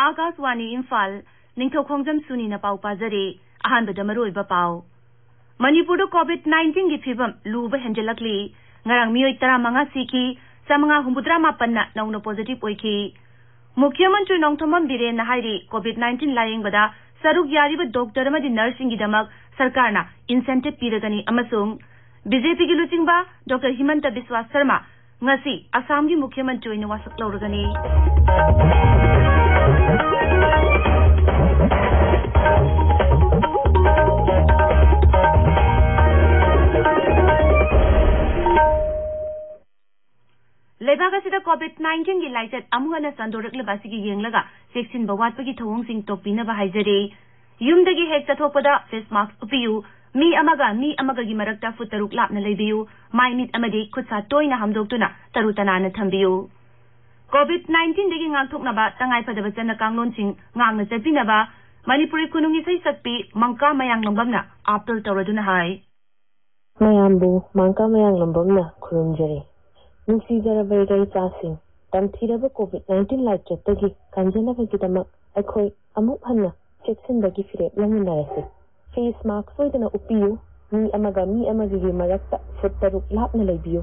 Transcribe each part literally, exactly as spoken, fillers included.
ꯑꯥꯀꯥꯁꯋꯥꯅꯤ ꯏꯝꯐꯥꯜ, ꯅꯤꯡꯊꯧꯈꯣꯡꯖꯝ ꯁꯨꯅꯤꯅ ꯄꯥꯎ ꯄꯥꯖꯔꯤ꯫ ꯑꯍꯥꯟꯕꯗ ꯃꯔꯨꯑꯣꯏꯕ ꯄꯥꯎ꯫ ꯃꯅꯤꯄꯨꯔꯗ COVID nineteen ꯒꯤ ꯐꯤꯕꯝ ꯂꯨꯕ ꯍꯦꯟꯖꯜꯂꯛꯂꯤ꯫ ꯉꯔꯥꯡ ꯃꯤꯑꯣꯏ ꯇꯔꯥꯃꯉꯥ ꯁꯤꯈꯤ, ꯆꯥꯃꯉꯥ ꯍꯨꯝꯐꯨꯇꯔꯥ ꯃꯥꯄꯟꯅ ꯅꯧꯅ positive ꯑꯣꯏꯈꯤ꯫ ꯃꯨꯈ꯭ꯌ ꯃꯟꯇ꯭ꯔꯤ ꯅꯣꯡꯊꯣꯝꯕꯝ ꯕꯤꯔꯦꯟꯅ ꯍꯥꯏꯔꯤ, COVID nineteen ꯂꯥꯌꯦꯡꯕꯗ ꯁꯔꯨꯛ ꯌꯥꯔꯤꯕ doctor ꯑꯃꯗꯤ nurse ꯁꯤꯡꯒꯤꯗꯃꯛ ꯁꯔꯀꯥꯔꯅ incentive ꯄꯤꯔꯒꯅꯤ ꯑꯃꯁꯨꯡ BJP ꯒꯤ ꯂꯨꯆꯤꯡꯕ Doctor ꯍꯤꯃꯟꯇ ꯕꯤꯁ꯭ꯋꯥ ꯁꯔꯃ ꯉꯁꯤ ꯑꯁꯥꯝꯒꯤ ꯃꯨꯈ꯭ꯌ ꯃꯟꯇ꯭ꯔꯤ ꯑꯣꯏꯅ ꯋꯥꯁꯛ ꯂꯧꯔꯒꯅꯤ꯫ ꯂꯩꯕꯥꯛ ꯑꯁꯤꯗ COVID nineteen ꯒꯤ ꯂꯥꯏꯆꯠ ꯑꯃꯨꯛ ꯍꯟꯅ ꯁꯟꯗꯣꯔꯛꯂꯤꯕ ꯑꯁꯤꯒꯤ ꯌꯦꯡꯂꯒ ꯆꯦꯛꯁꯤꯟꯕ ꯋꯥꯠꯄꯒꯤ ꯊꯧꯑꯣꯡꯁꯤꯡ ꯇꯣꯛꯄꯤꯅꯕ ꯍꯥꯏꯖꯔꯤ꯫ ꯌꯨꯝꯗꯒꯤ ꯍꯦꯛ ꯆꯠꯊꯣꯛꯄꯗ face mask ꯎꯞꯄꯤꯌꯨ꯫ ꯃꯤ ꯑꯃꯒ ꯃꯤ ꯑꯃꯒꯒꯤ ꯃꯔꯛꯇ foot ꯇꯔꯨꯛ ꯂꯥꯞꯅ ꯂꯩꯕꯤꯌꯨ꯫ ꯃꯥꯏ ꯃꯤꯠ ꯑꯃꯗꯤ ꯈꯨꯠ ꯁꯥ ꯇꯣꯏꯅ ꯍꯥꯝꯗꯣꯛꯇꯨꯅ ꯇꯔꯨ ꯇꯅꯥꯟꯅ ꯊꯝꯕꯤꯌꯨ꯫ COVID nineteen ꯗꯒꯤ ꯉꯥꯛꯊꯣꯛꯅꯕ ꯇꯉꯥꯏꯐꯗꯕ ꯆꯠꯅ ꯀꯥꯡꯂꯣꯟꯁꯤꯡ ꯉꯥꯛꯅ ꯆꯠꯄꯤꯅꯕ ꯃꯅꯤꯄꯨꯔꯤ ꯈꯨꯅꯨꯡ ꯏꯁꯩ ꯁꯛꯄꯤ ꯃꯪꯀꯥ ꯃꯌꯥꯡꯂꯝꯕꯝꯅ ꯑꯥꯄꯤꯜ ꯇꯧꯔꯗꯨꯅ ꯍꯥꯏ꯫ ꯃꯌꯥꯝꯕꯨ ꯃꯪꯀꯥ ꯃꯌꯥꯡꯂꯝꯕꯝꯅ ꯈꯨꯔꯨꯝꯖꯔꯤ꯫ ꯅꯨꯡꯁꯤꯖꯔꯕ ꯏꯆꯥꯁꯤꯡ, ꯇꯝꯊꯤꯔꯕ COVID nineteen ꯂꯥꯏꯆꯠꯇꯒꯤ ꯀꯟꯖꯅꯕꯒꯤꯗꯃꯛ ꯑꯩꯈꯣꯏ ꯑꯃꯨꯛ ꯍꯟꯅ ꯆꯦꯛꯁꯤꯟꯕꯒꯤ ꯐꯤꯔꯦꯞ ꯂꯧꯃꯤꯟꯅꯔꯁꯤ꯫ Face mask ꯁꯣꯏꯗꯅ ꯎꯞꯄꯤꯌꯨ꯫ ꯃꯤ ꯑꯃꯒ ꯃꯤ ꯑꯃꯒꯒꯤ ꯃꯔꯛꯇ foot ꯇꯔꯨꯛ ꯂꯥꯞꯅ ꯂꯩꯕꯤꯌꯨ꯫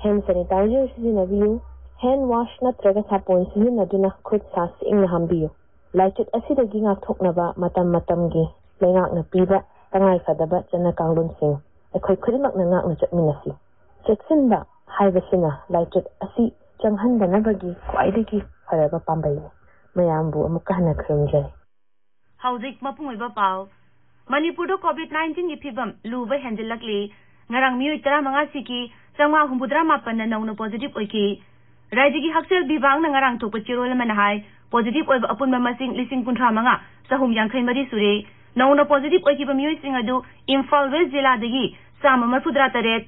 Hand sanitizer ꯁꯤꯖꯤꯟꯅꯕꯤꯌꯨ꯫ Hand wash ꯅꯠꯇ꯭ꯔꯒ ꯁꯥꯄꯣꯟ ꯁꯤꯖꯤꯟꯅꯗꯨꯅ ꯈꯨꯠ ꯁꯥ ꯁꯦꯡꯅ ꯍꯥꯝꯕꯤꯌꯨ꯫ ꯂꯥꯏꯆꯠ ꯑꯁꯤꯗꯒꯤ ꯉꯥꯛꯊꯣꯛꯅꯕ ꯃꯇꯝ ꯃꯇꯝꯒꯤ ꯂꯩꯉꯥꯛꯅ ꯄꯤꯕ ꯇꯉꯥꯏꯐꯗꯕ ꯆꯠꯅ ꯀꯥꯡꯂꯣꯟꯁꯤꯡ ꯑꯩꯈꯣꯏ ꯈꯨꯗꯤꯡꯃꯛꯅ ꯉꯥꯛꯅ ꯆꯠꯃꯤꯟꯅꯁꯤ꯫ ꯆꯦꯛꯁꯤꯟꯕ ꯍꯥꯏꯕꯁꯤꯅ ꯂꯥꯏꯆꯠ ꯑꯁꯤ ꯆꯪꯍꯟꯗꯅꯕꯒꯤ ꯈ꯭ꯋꯥꯏꯗꯒꯤ ꯐꯔꯕ ꯄꯥꯝꯕꯩꯅꯤ꯫ ꯃꯌꯥꯝꯕꯨ ꯑꯃꯨꯛꯀ ꯍꯟꯅ ꯈꯨꯔꯨꯝꯖꯔꯤ꯫ ꯍꯧꯖꯤꯛ ꯃꯄꯨꯡ ꯑꯣꯏꯕ ꯄꯥꯎ꯫ ꯃꯅꯤꯄꯨꯔꯗ COVID nineteen ꯒꯤ ꯐꯤꯕꯝ ꯂꯨꯕ ꯍꯦꯟꯖꯤꯜꯂꯛꯂꯤ꯫ ꯉꯔꯥꯡ ꯃꯤꯑꯣꯏ ꯇꯔꯥꯃꯉꯥ ꯁꯤꯈꯤ, ꯆꯥꯃꯉꯥ ꯍꯨꯝꯐꯨꯇꯔꯥ ꯃꯥꯄꯟꯅ ꯅꯧꯅ positive ꯑꯣꯏꯈꯤ꯫ ꯔꯥꯖ꯭ꯌꯒꯤ ꯍꯛꯁꯦꯜ ꯕꯤꯚꯥꯒꯅ ꯉꯔꯥꯡ ꯊꯣꯛꯄ ꯆꯦꯔꯣꯜ ꯑꯃꯅ ꯍꯥꯏ, positive ꯑꯣꯏꯕ ꯑꯄꯨꯟꯕ ꯃꯁꯤꯡ ꯂꯤꯁꯤꯡ ꯀꯨꯟꯊ꯭ꯔꯥ ꯃꯉꯥ, ꯆꯍꯨꯝ ꯌꯥꯡꯈꯩ ꯃꯔꯤ ꯁꯨꯔꯦ꯫ ꯅꯧꯅ positive ꯑꯣꯏꯈꯤꯕ ꯃꯤꯑꯣꯏꯁꯤꯡ ꯑꯗꯨ ꯏꯝꯐꯥꯜ West ꯖꯤꯂꯥꯗꯒꯤ ꯆꯥꯝꯃ ꯃꯔꯤꯐꯨꯇꯔꯥ ꯇꯔꯦꯠ,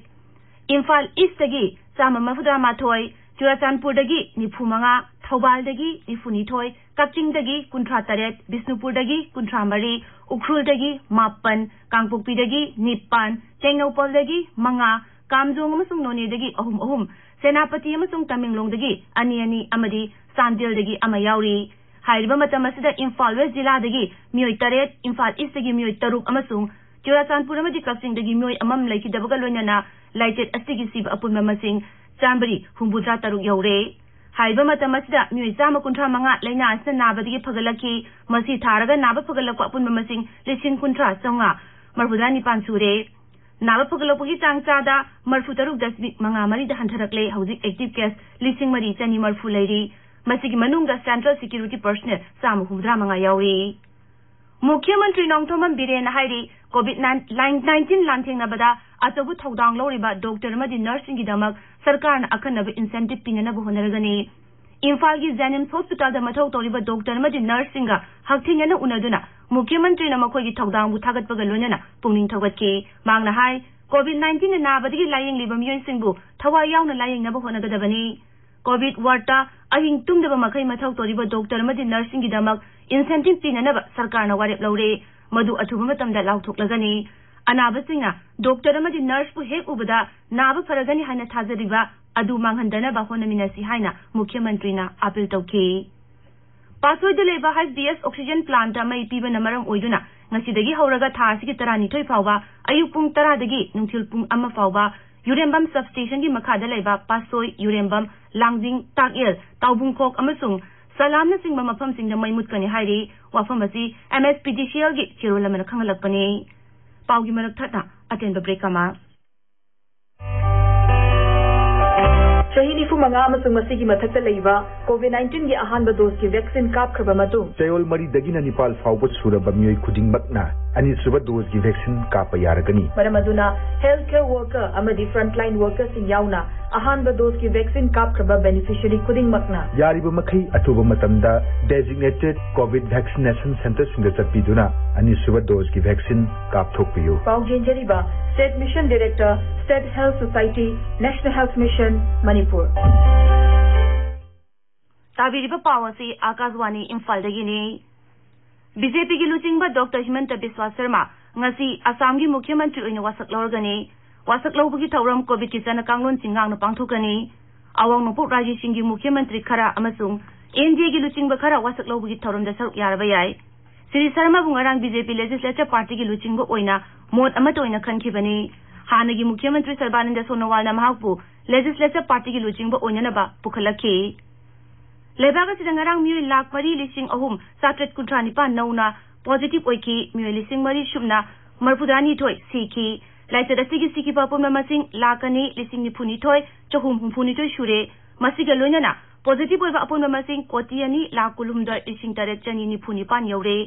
ꯏꯝꯐꯥꯜ East ꯇꯒꯤ ꯆꯥꯝꯃ ꯃꯔꯤꯐꯨꯇꯔꯥ ꯃꯥꯊꯣꯏ, ꯆꯨꯔꯥꯆꯥꯟꯄꯨꯔꯗꯒꯤ ꯅꯤꯐꯨ ꯃꯉꯥ, ꯊꯧꯕꯥꯜꯗꯒꯤ ꯅꯤꯐꯨ ꯅꯤꯊꯣꯏ, ꯀꯛꯆꯤꯡꯗꯒꯤ ꯀꯨꯟꯊ꯭ꯔꯥ ꯇꯔꯦꯠ, ꯕꯤꯁꯅꯨꯄꯨꯔꯗꯒꯤ ꯀꯨꯟꯊ꯭ꯔꯥ ꯃꯔꯤ, ꯎꯈ꯭ꯔꯨꯜꯗꯒꯤ ꯃꯥꯄꯟ, ꯀꯥꯡꯄꯣꯛꯄꯤꯗꯒꯤ ꯅꯤꯄꯥꯟ, ꯇꯦꯡꯅꯧꯄꯜꯗꯒꯤ ꯃꯉꯥ, ꯀꯥꯝꯖꯣꯡ ꯑꯃꯁꯨꯡ ꯅꯣꯅꯦꯗꯒꯤ ꯑꯍꯨꯝ ꯑꯍꯨꯝ, ꯁꯦꯅꯥꯄꯇꯤ ꯑꯃꯁꯨꯡ ꯇꯃꯦꯡꯂꯣꯡꯗꯒꯤ ꯑꯅꯤ ꯑꯅꯤ ꯑꯃꯗꯤ ꯆꯥꯟꯗꯦꯜꯗꯒꯤ ꯑꯃ ꯌꯥꯎꯔꯤ꯫ ꯍꯥꯏꯔꯤꯕ ꯃꯇꯝ ꯑꯁꯤꯗ ꯏꯝꯐꯥꯜ ꯋꯦꯁ ꯖꯤꯂꯥꯗꯒꯤ ꯃꯤꯑꯣꯏ ꯇꯔꯦꯠ, ꯏꯝꯐꯥꯜ ꯏꯁꯇꯒꯤ ꯃꯤꯑꯣꯏ ꯇꯔꯨꯛ ꯑꯃꯁꯨꯡ ꯆꯨꯔꯥꯆꯥꯟꯄꯨꯔ ꯑꯃꯗꯤ ꯀꯛꯆꯤꯡꯗꯒꯤ ꯃꯤꯑꯣꯏ ꯑꯃ ꯂꯩꯈꯤꯗꯕꯒ ꯂꯣꯏꯅꯅ ꯂꯥꯏꯆꯠ ꯑꯁꯤꯒꯤ ꯁꯤꯕ ꯑꯄꯨꯟꯕ ꯃꯁꯤꯡ ꯆꯥꯝꯃꯔꯤ ꯍꯨꯝꯐꯨꯇꯔꯥ ꯇꯔꯨꯛ ꯌꯧꯔꯦ꯫ ꯍꯥꯏꯔꯤꯕ ꯃꯇꯝ ꯑꯁꯤꯗ ꯃꯤꯑꯣꯏ ꯆꯥꯝꯃ ꯀꯨꯟꯊ꯭ꯔꯥ ꯃꯉꯥ ꯂꯥꯏꯅꯥ ꯑꯁꯤꯅ ꯅꯥꯕꯗꯒꯤ ꯐꯒꯠꯂꯛꯈꯤ꯫ ꯃꯁꯤ ꯊꯥꯔꯒ ꯅꯥꯕ ꯐꯒꯠꯂꯛꯄ ꯑꯄꯨꯟꯕ ꯃꯁꯤꯡ ꯂꯤꯁꯤꯡ ꯀꯨꯟꯊ꯭ꯔꯥ ꯆꯥꯝꯃꯉꯥ ꯃꯔꯤꯐꯨꯇꯔꯥ ꯅꯤꯄꯥꯟ ꯁꯨꯔꯦ꯫ ꯅꯥꯕ ꯐꯒꯠꯂꯛꯄꯒꯤ ꯆꯥꯡ ꯆꯥꯗ ꯃꯔꯤꯐꯨꯇꯔꯨꯛ ꯗꯁꯃꯤꯛ ꯃꯉꯥ ꯃꯔꯤꯗ ꯍꯟꯊꯔꯛꯂꯦ꯫ ꯍꯧꯖꯤꯛ active case ꯂꯤꯁꯤꯡ ꯃꯔꯤ ꯆꯅꯤ ꯃꯔꯤꯐꯨ ꯂꯩꯔꯤ꯫ ꯃꯁꯤꯒꯤ ꯃꯅꯨꯡꯗ central security personnel ꯆꯥꯝꯃ ꯍꯨꯝꯐꯨꯇꯔꯥ ꯃꯉꯥ ꯌꯥꯎꯔꯤ꯫ ꯃꯨꯈ꯭ꯌ ꯃꯟꯇ꯭ꯔꯤ ꯅꯣꯡꯊꯣꯝꯕꯝ ꯕꯤꯔꯦꯟꯅ ꯍꯥꯏꯔꯤ, COVID nineteen ꯂꯥꯟꯊꯦꯡꯅꯕꯗ ꯑꯆꯧꯕ ꯊꯧꯗꯥꯡ ꯂꯧꯔꯤꯕ ꯗꯣꯛꯇꯔ ꯑꯃꯗꯤ ꯅꯔꯁꯁꯤꯡꯒꯤꯗꯃꯛ ꯁꯔꯀꯥꯔꯅ ꯑꯈꯟꯅꯕ incentive ꯄꯤꯅꯅꯕ ꯍꯣꯠꯅꯔꯒꯅꯤ꯫ ꯏꯝꯐꯥꯜꯒꯤ JNIMS hospitalꯗ ꯃꯊꯧ ꯇꯧꯔꯤꯕ ꯗꯣꯛꯇꯔ ꯑꯃꯗꯤ ꯅꯔꯁꯁꯤꯡꯒ ꯍꯛꯊꯦꯡꯅꯅ ꯎꯅꯗꯨꯅ ꯃꯨꯈ꯭ꯌ ꯃꯟꯇ꯭ꯔꯤꯅ ꯃꯈꯣꯏꯒꯤ ꯊꯧꯗꯥꯡꯕꯨ ꯊꯥꯒꯠꯄꯒ ꯂꯣꯏꯅꯅ ꯄꯨꯛꯅꯤꯡ ꯊꯧꯒꯠꯈꯤ꯫ ꯃꯍꯥꯛꯅ ꯍꯥꯏ, COVID nineteenꯅ ꯅꯥꯕꯗꯒꯤ ꯂꯥꯌꯦꯡꯂꯤꯕ ꯃꯤꯑꯣꯏꯁꯤꯡꯕꯨ ꯊꯋꯥꯏ ꯌꯥꯎꯅ ꯂꯥꯌꯦꯡꯅꯕ ꯍꯣꯠꯅꯒꯗꯕꯅꯤ꯫ COVID wardꯇ ꯑꯍꯤꯡ ꯇꯨꯝꯗꯕ ꯃꯈꯩ ꯃꯊꯧ ꯇꯧꯔꯤꯕ ꯗꯣꯛꯇꯔ ꯑꯃꯗꯤ ꯅꯔꯁꯁꯤꯡꯒꯤꯗꯃꯛ incentive ꯄꯤꯅꯅꯕ ꯁꯔꯀꯥꯔꯅ ꯋꯥꯔꯦꯞ ꯂꯧꯔꯦ꯫ ꯃꯗꯨ ꯑꯊꯨꯕ ꯃꯇꯝꯗ ꯂꯥꯎꯊꯣꯛꯂꯒꯅꯤ꯫ ꯑꯅꯥꯕꯁꯤꯡꯅ ꯗꯣꯛꯇꯔ ꯑꯃꯗꯤ ꯅꯔꯁꯄꯨ ꯍꯦꯛ ꯎꯕꯗ ꯅꯥꯕ ꯐꯔꯒꯅꯤ ꯍꯥꯏꯅ ꯊꯥꯖꯔꯤꯕ ꯑꯗꯨ ꯃꯥꯡꯍꯟꯗꯅꯕ ꯍꯣꯠꯅꯃꯤꯟꯅꯁꯤ ꯍꯥꯏꯅ ꯃꯨꯈ꯭ꯌ ꯃꯟꯇ꯭ꯔꯤꯅ appeal ꯇꯧꯈꯤ꯫ ꯄꯥꯠꯁꯣꯏꯗ ꯂꯩꯕ HDS oxygen plantꯇ ꯃꯩ ꯄꯤꯕꯅ ꯃꯔꯝ ꯑꯣꯏꯗꯨꯅ ꯉꯁꯤꯗꯒꯤ ꯍꯧꯔꯒ ꯊꯥ ꯑꯁꯤꯒꯤ ꯇꯔꯥꯅꯤꯊꯣꯏ ꯐꯥꯎꯕ ꯑꯌꯨꯛ ꯄꯨꯡ ꯇꯔꯥꯗꯒꯤ ꯅꯨꯡꯊꯤꯜ ꯄꯨꯡ ꯑꯃ ꯐꯥꯎꯕ ꯌꯨꯔꯦꯝꯕꯝ substationꯒꯤ ꯃꯈꯥꯗ ꯂꯩꯕ ꯄꯥꯠꯁꯣꯏ, ꯌꯨꯔꯦꯝꯕꯝ, ꯂꯥꯡꯖꯤꯡ, ꯇꯥꯛꯌꯦꯜ, ꯇꯥꯎꯕꯨꯡꯈꯣꯛ ꯑꯃꯁꯨꯡ ꯁꯂꯥꯝꯅꯆꯤꯡꯕ ꯃꯐꯝꯁꯤꯡꯗ ꯃꯩ ꯃꯨꯠꯀꯅꯤ ꯍꯥꯏꯔꯤ꯫ ꯋꯥꯐꯝ ꯑꯁꯤ MSPDCLꯒꯤ ꯆꯦꯔꯣꯜ ꯑꯃꯅ ꯈꯪꯍꯜꯂꯛꯄꯅꯤ꯫ ꯄꯥꯎꯒꯤ ꯃꯔꯛ ꯊꯠꯅ ꯑꯇꯦꯟꯕ break ꯑꯃ꯫ ꯆꯍꯤ ꯅꯤꯐꯨ ꯃꯉꯥ ꯑꯃꯁꯨꯡ ꯃꯁꯤꯒꯤ ꯃꯊꯛꯇ ꯂꯩꯕ COVID nineteenꯒꯤ ꯑꯍꯥꯟꯕ doseꯀꯤ vaccine ꯀꯥꯞꯈ꯭ꯔꯕ ꯃꯇꯨꯡ, ꯆꯌꯣꯜ ꯃꯔꯤꯗꯒꯤꯅ ꯅꯤꯄꯥꯜ ꯐꯥꯎꯕ ꯁꯨꯔꯕ ꯃꯤꯑꯣꯏ ꯈꯨꯗꯤꯡꯃꯛꯅ ꯑꯅꯤꯁꯨꯕ doseꯀꯤ vaccine ꯀꯥꯞꯄ ꯌꯥꯔꯒꯅꯤ꯫ ꯃꯔꯝ ꯑꯗꯨꯅ healthcare worker ꯑꯃꯗꯤ frontline workerꯁꯤꯡ ꯌꯥꯎꯅ ꯑꯍꯥꯟꯕ doseꯀꯤ vaccine ꯀꯥꯞꯈ꯭ꯔꯕ beneficiary ꯈꯨꯗꯤꯡꯃꯛꯅ ꯌꯥꯔꯤꯕ ꯃꯈꯩ ꯑꯊꯨꯕ ꯃꯇꯝꯗ designated COVID vaccination centreꯁꯤꯡꯗ ꯆꯠꯄꯤꯗꯨꯅ ꯑꯅꯤꯁꯨꯕ doseꯀꯤ vaccine ꯀꯥꯞꯊꯣꯛꯄꯤꯌꯨ꯫ ꯄꯥꯎ ꯆꯦꯟꯖꯔꯤꯕ State Mission Director, State Health Society, National Health Mission, Manipur. ꯇꯥꯕꯤꯔꯤꯕ ꯄꯥꯎ ꯑꯁꯤ ꯑꯥꯀꯥꯁꯕꯥꯅꯤ ꯏꯝꯐꯥꯜꯗꯒꯤꯅꯤ꯫ BJPꯒꯤ ꯂꯨꯆꯤꯡꯕ ꯗꯣꯛꯇꯔ ꯍꯤꯃꯟꯇ ꯕꯤꯁ꯭ꯋꯥ ꯁꯔꯃ ꯉꯁꯤ ꯑꯁꯥꯝꯒꯤ ꯃꯨꯈ꯭ꯌ ꯃꯟꯇ꯭ꯔꯤ ꯑꯣꯏꯅ ꯋꯥꯁꯛ ꯂꯧꯔꯒꯅꯤ꯫ ꯋꯥꯁꯛ ꯂꯧꯕꯒꯤ ꯊꯧꯔꯝ COVIDꯀꯤ ꯆꯠꯅ ꯀꯥꯡꯂꯣꯟꯁꯤꯡ ꯉꯥꯛꯅ ꯄꯥꯡꯊꯣꯛꯀꯅꯤ꯫ ꯑꯋꯥꯡ ꯅꯣꯡꯄꯣꯛ ꯔꯥꯖ꯭ꯌꯁꯤꯡꯒꯤ ꯃꯨꯈ꯭ꯌ ꯃꯟꯇ꯭ꯔꯤ ꯈꯔ ꯑꯃꯁꯨꯡ ꯑꯦꯟ ꯗꯤ ꯑꯦꯒꯤ ꯂꯨꯆꯤꯡꯕ ꯈꯔ ꯋꯥꯁꯛ ꯂꯧꯕꯒꯤ ꯊꯧꯔꯝꯗ ꯁꯔꯨꯛ ꯌꯥꯔꯕ ꯌꯥꯏ꯫ ꯁ꯭ꯔꯤ ꯁꯔꯃꯕꯨ ꯉꯔꯥꯡ ꯕꯤ ꯖꯦ ꯄꯤ Legislature Partyꯒꯤ ꯂꯨꯆꯤꯡꯕ ꯑꯣꯏꯅ ꯃꯣꯠ ꯑꯃꯠꯇ ꯑꯣꯏꯅ ꯈꯟꯈꯤꯕꯅꯤ꯫ ꯍꯥꯟꯅꯒꯤ ꯃꯨꯈ꯭ꯌ ꯃꯟꯇ꯭ꯔꯤ ꯁꯔꯕꯥꯅꯟꯗ ꯁꯣꯅꯣꯋꯥꯜꯅ ꯃꯍꯥꯛꯄꯨ Legislature Partyꯒꯤ ꯂꯨꯆꯤꯡꯕ ꯑꯣꯏꯅꯅꯕ ꯄꯨꯈꯠꯂꯛꯈꯤ꯫ ꯂꯩꯕꯥꯛ ꯑꯁꯤꯗ ꯉꯔꯥꯡ ꯃꯤꯑꯣꯏ ꯂꯥꯈ ꯃꯔꯤ ꯂꯤꯁꯤꯡ ꯑꯍꯨꯝ ꯆꯥꯇ꯭ꯔꯦꯠ ꯀꯨꯟꯊ꯭ꯔꯥ ꯅꯤꯄꯥꯟ ꯅꯧꯅ positive ꯑꯣꯏꯈꯤ꯫ ꯃꯤꯑꯣꯏ ꯂꯤꯁꯤꯡ ꯃꯔꯤ ꯁꯨꯞꯅ ꯃꯔꯤꯐꯨꯇꯔꯥꯅꯤꯊꯣꯏ ꯁꯤꯈꯤ꯫ ꯂꯥꯏꯆꯠ ꯑꯁꯤꯒꯤ ꯁꯤꯈꯤꯕ ꯑꯄꯨꯟꯕ ꯃꯁꯤꯡ ꯂꯥꯈ ꯑꯅꯤ ꯂꯤꯁꯤꯡ ꯅꯤꯐꯨꯅꯤꯊꯣꯏ ꯆꯍꯨꯝ ꯍꯨꯝꯐꯨꯅꯤꯊꯣꯏ ꯁꯨꯔꯦ꯫ ꯃꯁꯤꯒ ꯂꯣꯏꯅꯅ positive ꯑꯣꯏꯕ ꯑꯄꯨꯟꯕ ꯃꯁꯤꯡ ꯀꯣꯇꯤ ꯑꯅꯤ ꯂꯥꯈ ꯀꯨꯟꯍꯨꯝꯗꯣꯏ ꯂꯤꯁꯤꯡ ꯇꯔꯦꯠ ꯆꯅꯤ ꯅꯤꯐꯨ ꯅꯤꯄꯥꯟ ꯌꯧꯔꯦ꯫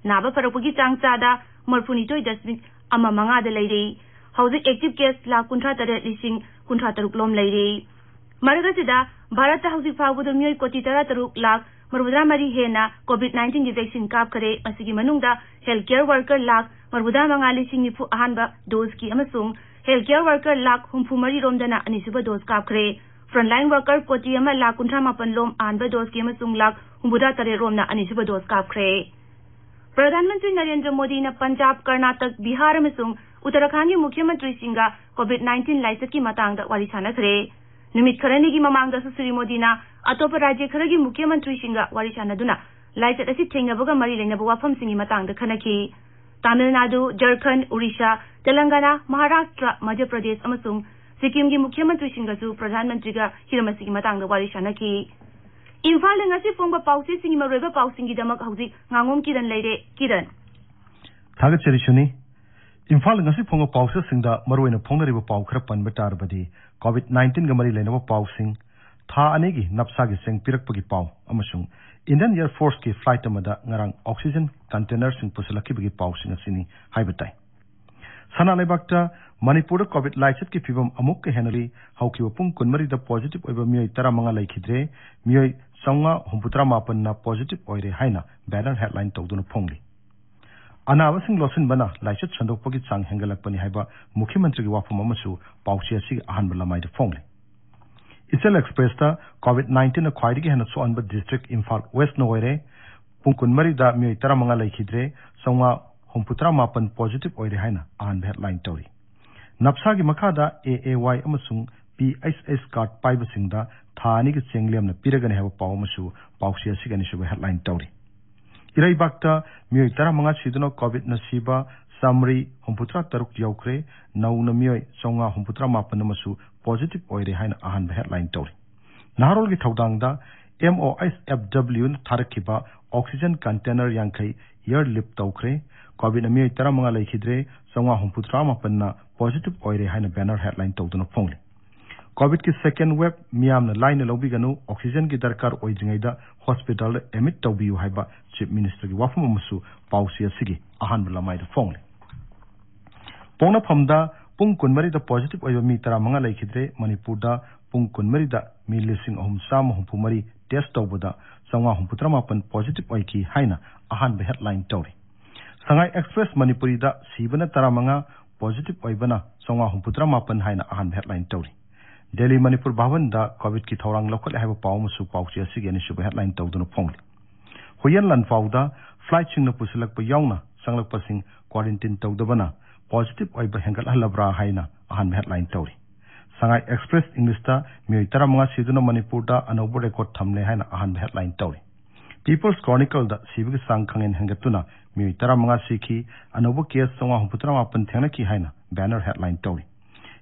ꯅꯥꯕ ꯐꯔꯛꯄꯒꯤ ꯆꯥꯡ ꯆꯥꯗ ꯃꯔꯤꯐꯨꯅꯤꯊꯣꯏ ꯗꯁꯃꯤꯛ ꯑꯃ ꯃꯉꯥꯗ ꯂꯩꯔꯦ꯫ ꯍꯧꯖꯤꯛ active case ꯂꯥꯈ ꯀꯨꯟꯊ꯭ꯔꯥ ꯇꯔꯦꯠ ꯂꯤꯁꯤꯡ ꯀꯨꯟꯊ꯭ꯔꯥ ꯇꯔꯨꯛ ꯂꯣꯝ ꯂꯩꯔꯦ꯫ ꯃꯔꯛ ꯑꯁꯤꯗ, ꯚꯥꯔꯠꯇ ꯍꯧꯖꯤꯛ ꯐꯥꯎꯕꯗ ꯃꯤꯑꯣꯏ ꯀꯣꯇꯤ ꯇꯔꯥ ꯇꯔꯨꯛ ꯂꯥꯈ ꯃꯔꯤꯐꯨꯇꯔꯥ ꯃꯔꯤ ꯍꯦꯟꯅ COVID nineteenꯒꯤ vaccine ꯀꯥꯞꯈꯔꯦ꯫ ꯃꯁꯤꯒꯤ ꯃꯅꯨꯡꯗ health care worker ꯂꯥꯈ ꯃꯔꯤꯐꯨꯇꯔꯥ ꯃꯉꯥ ꯂꯤꯁꯤꯡ ꯅꯤꯐꯨ ꯑꯍꯥꯟꯕ doseꯀꯤ ꯑꯃꯁꯨꯡ health care worker ꯂꯥꯈ ꯍꯨꯝꯐꯨ ꯃꯔꯤ ꯔꯣꯝꯗꯅ ꯑꯅꯤꯁꯨꯕ dose ꯀꯥꯞꯈ꯭ꯔꯦ꯫ Frontline worker ꯀꯣꯇꯤ ꯑꯃ ꯂꯥꯈ ꯀꯨꯟꯊ꯭ꯔꯥ ꯃꯥꯄꯟ ꯂꯣꯝ ꯑꯍꯥꯟꯕ doseꯀꯤ ꯑꯃꯁꯨꯡ ꯂꯥꯈ ꯍꯨꯝꯐꯨꯇꯔꯥ ꯇꯔꯦꯠ ꯔꯣꯝꯅ ꯑꯅꯤꯁꯨꯕ dose ꯀꯥꯞꯈ꯭ꯔꯦ꯫ ꯄ꯭ꯔꯙꯥꯟ ꯃꯟꯇ꯭ꯔꯤ ꯅꯔꯦꯟꯗ꯭ꯔ ꯃꯣꯗꯤꯅ ꯄꯟꯖꯥꯕ, ꯀꯔꯅꯥꯇꯛ, ꯕꯤꯍꯥꯔ ꯑꯃꯁꯨꯡ ꯎꯠꯇꯔꯥꯈꯥꯟꯒꯤ ꯃꯨꯈ꯭ꯌ ꯃꯟꯇ꯭ꯔꯤꯁꯤꯡꯒ COVID nineteen ꯂꯥꯏꯆꯠꯀꯤ ꯃꯇꯥꯡꯗ ꯋꯥꯔꯤ ꯁꯥꯟꯅꯈ꯭ꯔꯦ꯫ ꯅꯨꯃꯤꯠ ꯈꯔꯅꯤꯒꯤ ꯃꯃꯥꯡꯗꯁꯨ ꯁ꯭ꯔꯤ ꯃꯣꯗꯤꯅ ꯑꯇꯣꯞꯄ ꯔꯥꯖ꯭ꯌ ꯈꯔꯒꯤ ꯃꯨꯈ꯭ꯌ ꯃꯟꯇ꯭ꯔꯤꯁꯤꯡꯒ ꯋꯥꯔꯤ ꯁꯥꯟꯅꯗꯨꯅ ꯂꯥꯏꯆꯠ ꯑꯁꯤ ꯊꯦꯡꯅꯕꯒ ꯃꯔꯤ ꯂꯩꯅꯕ ꯋꯥꯐꯝꯁꯤꯡꯒꯤ ꯃꯇꯥꯡꯗ ꯈꯟꯅꯈꯤ꯫ ꯇꯥꯃꯤꯜ ꯅꯥꯗꯨ, ꯖꯔꯈꯟ, ꯎꯔꯤꯁꯥ, ꯇꯦꯂꯪꯒꯥꯅꯥ, ꯃꯍꯥꯔꯥꯁꯇ꯭ꯔ, ꯃꯙ꯭ꯌ ꯄ꯭ꯔꯗꯦꯁ ꯑꯃꯁꯨꯡ ꯁꯤꯛꯀꯤꯝꯒꯤ ꯃꯨꯈ꯭ꯌ ꯃꯟꯇ꯭ꯔꯤꯁꯤꯡꯒꯁꯨ ꯄ꯭ꯔꯙꯥꯟ ꯃꯟꯇ꯭ꯔꯤꯒ ꯍꯤꯔꯝ ꯑꯁꯤꯒꯤ ꯃꯇꯥꯡꯗ ꯋꯥꯔꯤ ꯁꯥꯟꯅꯈꯤ꯫ ꯏꯝꯐꯥꯜꯗ ꯉꯁꯤ ꯐꯣꯡꯕ ꯄꯥꯎꯆꯦꯁꯤꯡꯒꯤ ꯃꯔꯨꯑꯣꯏꯕ ꯄꯥꯎꯁꯤꯡꯒꯤꯗꯃꯛ ꯍꯧꯖꯤꯛ ꯉꯥꯉꯣꯝ ꯀꯤꯔꯟ ꯂꯩꯔꯦ꯫ ꯀꯤꯔꯟ꯫ ꯊꯥꯒꯠꯆꯔꯤ ꯁꯨꯅꯤ꯫ ꯏꯝꯐꯥꯜꯗ ꯉꯁꯤ ꯐꯣꯡꯕ ꯄꯥꯎꯆꯦꯁꯤꯡꯗ ꯃꯔꯨꯑꯣꯏꯅ ꯐꯣꯡꯅꯔꯤꯕ ꯄꯥꯎ ꯈꯔ ꯄꯟꯕ ꯇꯥꯔꯕꯗꯤ, COVID nineteenꯒ ꯃꯔꯤ ꯂꯩꯅꯕ ꯄꯥꯎꯁꯤꯡ, ꯊꯥ ꯑꯅꯤꯒꯤ ꯅꯞꯁꯥꯒꯤ ꯆꯦꯡ ꯄꯤꯔꯛꯄꯒꯤ ꯄꯥꯎ, ꯑꯃꯁꯨꯡ Indian Air Forceꯀꯤ flight ꯑꯃꯗ ꯉꯔꯥꯡ oxygen containerꯁꯤꯡ ꯄꯨꯁꯤꯜꯂꯛꯈꯤꯕꯒꯤ ꯄꯥꯎꯁꯤꯡ ꯑꯁꯤꯅꯤ ꯍꯥꯏꯕ ꯇꯥꯏ꯫ ꯁꯅꯥ ꯂꯩꯕꯥꯛꯇ ꯃꯅꯤꯄꯨꯔꯗ COVID ꯂꯥꯏꯆꯠꯀꯤ ꯐꯤꯕꯝ ꯑꯃꯨꯛꯀ ꯍꯦꯟꯅ ꯂꯨꯏ꯫ ꯍꯧꯈꯤꯕ ꯄꯨꯡ ꯀꯨꯟꯃꯔꯤꯗ positive ꯑꯣꯏꯕ ꯃꯤꯑꯣꯏ ꯇꯔꯥꯃꯉꯥ ꯂꯩꯈꯤꯗ꯭ꯔꯦ꯫ ꯃꯤꯑꯣꯏ ꯆꯥꯝꯃꯉꯥ ꯍꯨꯝꯐꯨꯇꯔꯥ ꯃꯥꯄꯟꯅ positive ꯑꯣꯏꯔꯦ ꯍꯥꯏꯅ banner headline ꯇꯧꯗꯨꯅ ꯐꯣꯡꯂꯤ꯫ ꯑꯅꯥꯕꯁꯤꯡ ꯂꯣꯠꯁꯤꯟꯕꯅ ꯂꯥꯏꯆꯠ ꯁꯟꯗꯣꯛꯄꯒꯤ ꯆꯥꯡ ꯍꯦꯟꯒꯠꯂꯛꯄꯅꯤ ꯍꯥꯏꯕ ꯃꯨꯈ꯭ꯌ ꯃꯟꯇ꯭ꯔꯤꯒꯤ ꯋꯥꯐꯝ ꯑꯃꯁꯨ ꯄꯥꯎꯆꯦ ꯑꯁꯤꯒꯤ ꯑꯍꯥꯟꯕ ꯂꯃꯥꯏꯗ ꯐꯣꯡꯂꯤ꯫ ꯏꯆꯦꯜ Expressꯇ COVID nineteenꯅ ꯈ꯭ꯋꯥꯏꯗꯒꯤ ꯍꯦꯟꯅ ꯁꯣꯛꯍꯟꯕ district ꯏꯝꯐꯥꯜ Westꯅ ꯑꯣꯏꯔꯦ꯫ ꯄꯨꯡ ꯀꯨꯟꯃꯔꯤꯗ ꯃꯤꯑꯣꯏ ꯇꯔꯥꯃꯉꯥ ꯂꯩꯈꯤꯗ꯭ꯔꯦ, ꯆꯥꯝꯃꯉꯥ ꯍꯨꯝꯐꯨꯇꯔꯥ ꯃꯥꯄꯟ positive ꯑꯣꯏꯔꯦ ꯍꯥꯏꯅ ꯑꯍꯥꯟꯕ headline ꯇꯧꯔꯤ꯫ ꯅꯞꯁꯥꯒꯤ ꯃꯈꯥꯗ A A Y ꯑꯃꯁꯨꯡ P H S card ꯄꯥꯏꯕꯁꯤꯡꯗ ꯊꯥ ꯑꯅꯤꯒꯤ ꯆꯦꯡ ꯂꯦꯝꯅ ꯄꯤꯔꯒꯅꯤ ꯍꯥꯏꯕ ꯄꯥꯎ ꯑꯃꯁꯨ ꯄꯥꯎꯆꯦ ꯑꯁꯤꯒꯤ ꯑꯅꯤꯁꯨꯕ ꯍꯦꯗꯂꯥꯏꯟ ꯇꯧꯔꯤ꯫ ꯏꯔꯩꯕꯥꯛꯇ ꯃꯤꯑꯣꯏ ꯇꯔꯥꯃꯉꯥ ꯁꯤꯗꯨꯅ ꯀꯣꯚꯤꯗꯅ ꯁꯤꯕ ꯆꯥꯃꯔꯤ ꯍꯨꯝꯐꯨꯇꯔꯥ ꯇꯔꯨꯛ ꯌꯧꯈ꯭ꯔꯦ꯫ ꯅꯧꯅ ꯃꯤꯑꯣꯏ ꯆꯥꯝꯃꯉꯥ ꯍꯨꯝꯐꯨꯇꯔꯥ ꯃꯥꯄꯟ ꯑꯃꯁꯨ ꯄꯣꯖꯤꯇꯤꯚ ꯑꯣꯏꯔꯦ ꯍꯥꯏꯅ ꯑꯍꯥꯟꯕ ꯍꯦꯗꯂꯥꯏꯟ ꯇꯧꯔꯤ꯫ ꯅꯍꯥꯔꯣꯜꯒꯤ ꯊꯧꯗꯥꯡꯗ MOHFWꯅ ꯊꯥꯔꯛꯈꯤꯕ ꯑꯣꯛꯁꯤꯖꯟ ꯀꯟꯇꯦꯅꯔ ꯌꯥꯡꯈꯩ ꯏꯌꯔ ꯂꯤꯐ ꯇꯧꯈ꯭ꯔꯦ꯫ ꯀꯣꯚꯤꯗꯅ ꯃꯤꯑꯣꯏ ꯇꯔꯥꯃꯉꯥ ꯂꯩꯈꯤꯗ꯭ꯔꯦ, ꯆꯥꯝꯃꯉꯥ ꯍꯨꯝꯐꯨꯇꯔꯥ ꯃꯥꯄꯟꯅ ꯄꯣꯖꯤꯇꯤꯚ ꯑꯣꯏꯔꯦ ꯍꯥꯏꯅ ꯕꯦꯅꯔ ꯍꯦꯗꯂꯥꯏꯟ ꯇꯧꯗꯨꯅ ꯐꯣꯡꯂꯤ꯫ ꯀꯣꯚꯤꯗꯀꯤ ꯁꯦꯀꯦꯟ ꯋꯦꯕ ꯃꯤꯌꯥꯝꯅ ꯂꯥꯏꯅ ꯂꯧꯕꯤꯒꯅꯨ, ꯑꯣꯛꯁꯤꯖꯟꯒꯤ ꯗꯔꯀꯥꯔ ꯑꯣꯏꯗ꯭ꯔꯤꯉꯩꯗ ꯍꯣꯁꯄꯤꯇꯥꯜꯗ ꯑꯦꯗꯃꯤꯠ ꯇꯧꯕꯤꯌꯨ ꯍꯥꯏꯕ ꯆꯤꯐ ꯃꯤꯅꯤꯁꯇꯔꯒꯤ ꯋꯥꯐꯝ ꯑꯃꯁꯨ ꯄꯥꯎꯆꯦ ꯑꯁꯤꯒꯤ ꯑꯍꯥꯟꯕ ꯂꯃꯥꯏꯗ ꯐꯣꯡꯂꯤ꯫ ꯄꯣꯛꯅꯐꯝꯗ ꯄꯨꯡ ꯀꯨꯟꯃꯔꯤꯗ ꯄꯣꯖꯤꯇꯤꯚ ꯑꯣꯏꯕ ꯃꯤ ꯇꯔꯥꯃꯉꯥ ꯂꯩꯈꯤꯗ꯭ꯔꯦ꯫ ꯃꯅꯤꯄꯨꯔꯗ ꯄꯨꯡ ꯀꯨꯟꯃꯔꯤꯗ ꯃꯤ ꯂꯤꯁꯤꯡ ꯑꯍꯨꯝ ꯆꯥꯝꯃ ꯍꯨꯝꯐꯨ ꯃꯔꯤ ꯇꯦꯁ ꯇꯧꯕꯗ ꯆꯥꯝꯃꯉꯥ ꯍꯨꯝꯐꯨꯇꯔꯥ ꯃꯥꯄꯟ ꯄꯣꯖꯤꯇꯤꯚ ꯑꯣꯏꯈꯤ ꯍꯥꯏꯅ ꯑꯍꯥꯟꯕ ꯍꯦꯗꯂꯥꯏꯟ ꯇꯧꯔꯤ꯫ ꯁꯉꯥꯏ ꯑꯦꯛꯁꯄ꯭ꯔꯦꯁ ꯃꯅꯤꯄꯨꯔꯤꯗ ꯁꯤꯕꯅ ꯇꯔꯥꯃꯉꯥ, ꯄꯣꯖꯤꯇꯤꯚ ꯑꯣꯏꯕꯅ ꯆꯥꯝꯃꯉꯥ ꯍꯨꯝꯐꯨꯇꯔꯥ ꯃꯥꯄꯟ ꯍꯥꯏꯅ ꯑꯍꯥꯟꯕ ꯍꯦꯗꯂꯥꯏꯟ ꯇꯧꯔꯤ꯫ ꯗꯦꯜꯂꯤ ꯃꯅꯤꯄꯨꯔ ꯚꯥꯕꯟꯗ ꯀꯣꯚꯤꯗꯀꯤ ꯊꯧꯔꯥꯡ ꯂꯧꯈꯠꯂꯦ ꯍꯥꯏꯕ ꯄꯥꯎ ꯑꯃꯁꯨ ꯄꯥꯎꯆꯦ ꯑꯁꯤꯒꯤ ꯑꯅꯤꯁꯨꯕ ꯍꯦꯗꯂꯥꯏꯟ ꯇꯧꯗꯨꯅ ꯐꯣꯡꯂꯤ꯫ ꯍꯨꯏꯌꯦꯟ ꯂꯥꯟꯐꯥꯎꯗ ꯐ꯭ꯂꯥꯏꯠꯁꯤꯡꯅ ꯄꯨꯁꯤꯜꯂꯛꯄ ꯌꯥꯎꯅ ꯆꯪꯂꯛꯄꯁꯤꯡ ꯀ꯭ꯋꯥꯔꯦꯟꯇꯤꯟ ꯇꯧꯗꯕꯅ ꯄꯣꯖꯤꯇꯤꯚ ꯑꯣꯏꯕ ꯍꯦꯟꯒꯠꯍꯜꯂꯕ꯭ꯔꯥ ꯍꯥꯏꯅ ꯑꯍꯥꯟꯕ ꯍꯦꯗꯂꯥꯏꯟ ꯇꯧꯔꯤ꯫ ꯁꯉꯥꯏ ꯑꯦꯛꯁꯄ꯭ꯔꯦꯁ ꯏꯪꯂꯤꯁꯇ ꯃꯤꯑꯣꯏ ꯇꯔꯥꯃꯉꯥ ꯁꯤꯗꯨꯅ ꯃꯅꯤꯄꯨꯔꯗ ꯑꯅꯧꯕ ꯔꯦꯀꯣꯔꯗ ꯊꯝꯂꯦ ꯍꯥꯏꯅ ꯑꯍꯥꯟꯕ ꯍꯦꯗꯂꯥꯏꯟ ꯇꯧꯔꯤ꯫ ꯄꯤꯄꯜꯁ ꯀ꯭ꯔꯣꯅꯤꯀꯜꯗ ꯁꯤꯕꯒꯤ ꯆꯥꯡ ꯈꯪꯍꯦꯟ ꯍꯦꯟꯒꯠꯇꯨꯅ ꯃꯤꯑꯣꯏ ꯇꯔꯥꯃꯉꯥ ꯁꯤꯈꯤ, ꯑꯅꯧꯕ ꯀꯦꯁ ꯆꯥꯝꯃꯉꯥ ꯍꯨꯝꯐꯨꯇꯔꯥ ꯃꯥꯄꯟ ꯊꯦꯡꯅꯈꯤ ꯍꯥꯏꯅ ꯕꯦꯅꯔ ꯍꯦꯗꯂꯥꯏꯟ ꯇꯧꯔꯤ꯫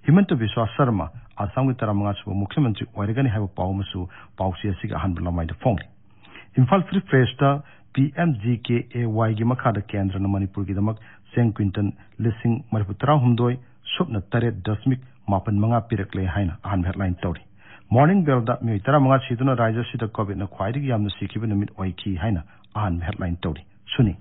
ꯍꯤꯃꯟꯇ ꯕꯤꯁ꯭ꯋꯥ ꯁꯔꯃ ꯑꯁꯥꯝꯒꯤ ꯇꯔꯥꯃꯉꯥ ꯁꯨꯕ ꯃꯨꯈ꯭ꯌꯃꯟꯇ꯭ꯔꯤ ꯑꯣꯏꯔꯒꯅꯤ ꯍꯥꯏꯕ ꯄꯥꯎ ꯑꯃꯁꯨ ꯄꯥꯎꯆꯦ ꯑꯁꯤꯒꯤ ꯑꯍꯥꯟꯕ ꯂꯃꯥꯏꯗ ꯐꯣꯡꯂꯤ꯫ ꯏꯝꯐꯥꯜ ꯐ꯭ꯔꯤ ꯄ꯭ꯔꯦꯁꯇ PMGKAYꯒꯤ ꯃꯈꯥꯗ ꯀꯦꯟꯗ꯭ꯔꯅ ꯃꯅꯤꯄꯨꯔꯒꯤꯗꯃꯛ ꯆꯦꯡ ꯀ꯭ꯋꯤꯟꯇꯜ ꯂꯤꯁꯤꯡ ꯃꯔꯤꯐꯨ ꯇꯔꯥꯍꯨꯝꯗꯣꯏ ꯁꯨꯞꯅ ꯇꯔꯦꯠ ꯗꯁꯃꯤꯛ ꯃꯥꯄꯟ ꯃꯉꯥ ꯄꯤꯔꯛꯂꯦ ꯍꯥꯏꯅ ꯑꯍꯥꯟꯕ ꯍꯦꯗꯂꯥꯏꯟ ꯇꯧꯔꯤ꯫ ꯃꯣꯔꯅꯤꯡ ꯕꯦꯜꯗ ꯃꯤꯑꯣꯏ ꯇꯔꯥꯃꯉꯥ ꯁꯤꯗꯨꯅ ꯔꯥꯖ꯭ꯌ ꯑꯁꯤꯗ ꯀꯣꯚꯤꯗꯅ ꯈ꯭ꯋꯥꯏꯗꯒꯤ ꯌꯥꯝꯅ ꯁꯤꯈꯤꯕ ꯅꯨꯃꯤꯠ ꯑꯣꯏꯈꯤ ꯍꯥꯏꯅ ꯑꯍꯥꯟꯕ ꯍꯦꯗꯂꯥꯏꯟ ꯇꯧꯔꯤ꯫ ꯁꯨꯅꯤ꯫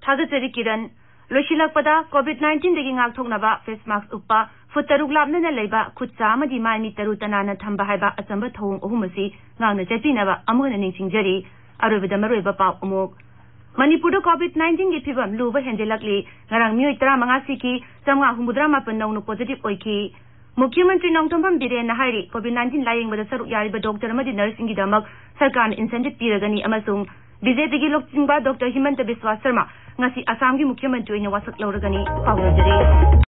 ꯊꯥꯒꯠꯆꯔꯤ ꯀꯤꯔꯟ꯫ ꯂꯣꯏꯁꯤꯜꯂꯛꯄꯗ, ꯀꯣꯚꯤꯗ ꯅꯥꯏꯟꯇꯤꯟꯗꯒꯤ ꯉꯥꯛꯊꯣꯛꯅꯕ ꯐꯦꯁ ꯃꯥꯁꯛ ꯎꯞꯄ, ꯐꯨꯠ ꯇꯔꯨꯛ ꯂꯥꯞꯅꯅ ꯂꯩꯕ, ꯈꯨꯠ ꯁꯥ ꯑꯃꯗꯤ ꯃꯥꯏ ꯃꯤꯠ ꯇꯔꯨ ꯇꯅꯥꯟꯅ ꯊꯝꯕ ꯍꯥꯏꯕ ꯑꯆꯝꯕ ꯊꯧꯑꯣꯡ ꯑꯍꯨꯝ ꯑꯁꯤ ꯉꯥꯛꯅ ꯆꯠꯄꯤꯅꯕ ꯑꯃꯨꯛ ꯍꯟꯅ ꯅꯤꯡꯁꯤꯡꯖꯔꯤ꯫ ꯑꯔꯣꯏꯕꯗ ꯃꯔꯨꯑꯣꯏꯕ ꯄꯥꯎ ꯑꯃꯨꯛ꯫ ꯃꯅꯤꯄꯨꯔꯗ ꯀꯣꯚꯤꯗ ꯅꯥꯏꯟꯇꯤꯟꯒꯤ ꯐꯤꯚꯝ ꯂꯨꯕ ꯍꯦꯟꯖꯤꯜꯂꯛꯂꯤ꯫ ꯉꯔꯥꯡ ꯃꯤꯑꯣꯏ ꯇꯔꯥꯃꯉꯥ ꯁꯤꯈꯤ, ꯆꯥꯝꯃꯉꯥ ꯍꯨꯝꯐꯨꯇꯔꯥ ꯃꯥꯄꯟ ꯅꯧꯅ ꯄꯣꯖꯤꯇꯤꯚ ꯑꯣꯏꯈꯤ꯫ ꯃꯨꯈ꯭ꯌ ꯃꯟꯇ꯭ꯔꯤ ꯅꯣꯡꯊꯣꯝꯕꯝ ꯕꯤꯔꯦꯟꯅ ꯍꯥꯏꯔꯤ, ꯀꯣꯚꯤꯗ ꯅꯥꯏꯟꯇꯤꯟ ꯂꯥꯌꯦꯡꯕꯗ ꯁꯔꯨꯛ ꯌꯥꯔꯤꯕ ꯗꯣꯛꯇꯔ ꯑꯃꯗꯤ ꯅꯔꯁꯁꯤꯡꯒꯤꯗꯃꯛ ꯁꯔꯀꯥꯔꯅ ꯏꯟꯁꯦꯟꯇꯤꯚ ꯄꯤꯔꯒꯅꯤ ꯑꯃꯁꯨꯡ BJPꯒꯤ ꯂꯨꯆꯤꯡꯕ ꯗꯣꯛꯇꯔ ꯍꯤꯃꯟꯇ ꯕꯤꯁ꯭ꯋꯥ ꯁꯔꯃ ꯉꯁꯤ ꯑꯁꯥꯝꯒꯤ ꯃꯨꯈ꯭ꯌ ꯃꯟꯇ꯭ꯔꯤ ꯑꯣꯏꯅ ꯋꯥꯁꯛ ꯂꯧꯔꯒꯅꯤ꯫ ꯄꯥꯎ ꯂꯣꯏꯖꯔꯦ꯫